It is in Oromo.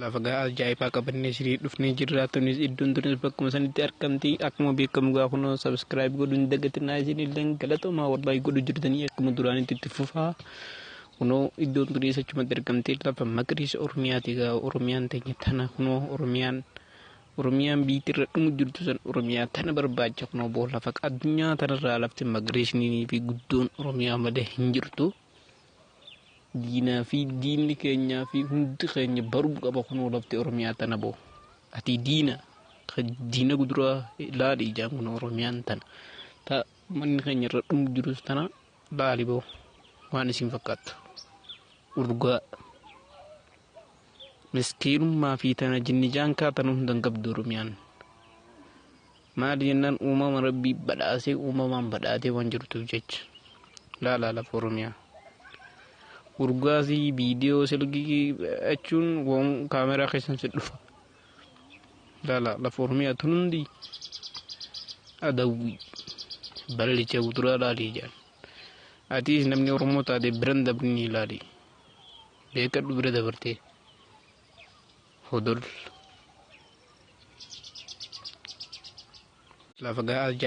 Lafa gahaa ajaa'ibaa qabannee isinii dhufnee jirra. Tunis iddoon tunis bakkuma sanitti argamti. Akkuma beekamu gaa kunoo subscribe godhuu hin dagatinaa, isinillee galatoomaa, wallahi godhu jirtanii, akkuma duraanitti itti fufaa. Kunoo iddoon tunis achumatti argamti. Lafa magariisa Oromiyaati gaa. Oromiyaan teenya tana, kunoo Oromiyaan biitirra dhumu jirtu san, Oromiyaa tana barbaacha. Kunoo boo, lafa addunyaa tanarraa lafti magariisnii fi guddoon Oromiyaa malee hin jirtu. Diinaa fi diinni keenyaa fi hundi keenya baruu qaba, kunoo lafti Oromiyaa tana boo. Ati diina diina guduraa laali ijaan, kun Oromiyaan tana. Ta manni keenya irra dhumu jirus tana laali boo, waan isin fakkaattu. Urgaa. Miskiinummaa fi tana jinni jaankaa tana hunda hin qabdu Oromiyaan. Maali jennaan, uumama rabbii badhaasee, uumamaan badhaatee waan jirtuuf jecha. Laalaa lafa Oromiyaa. Urgaasii viidiyoo silkii jechuun waan kaameraa keessan si dhufa. Laala lafa Oromiyaa tun hundi adawwii ballicha guduraa laalii jedhan. Atiis namni Oromoo taate biran dabrinii laali. Beekadhu bira dabartee. Hodol. Lafa gahaa.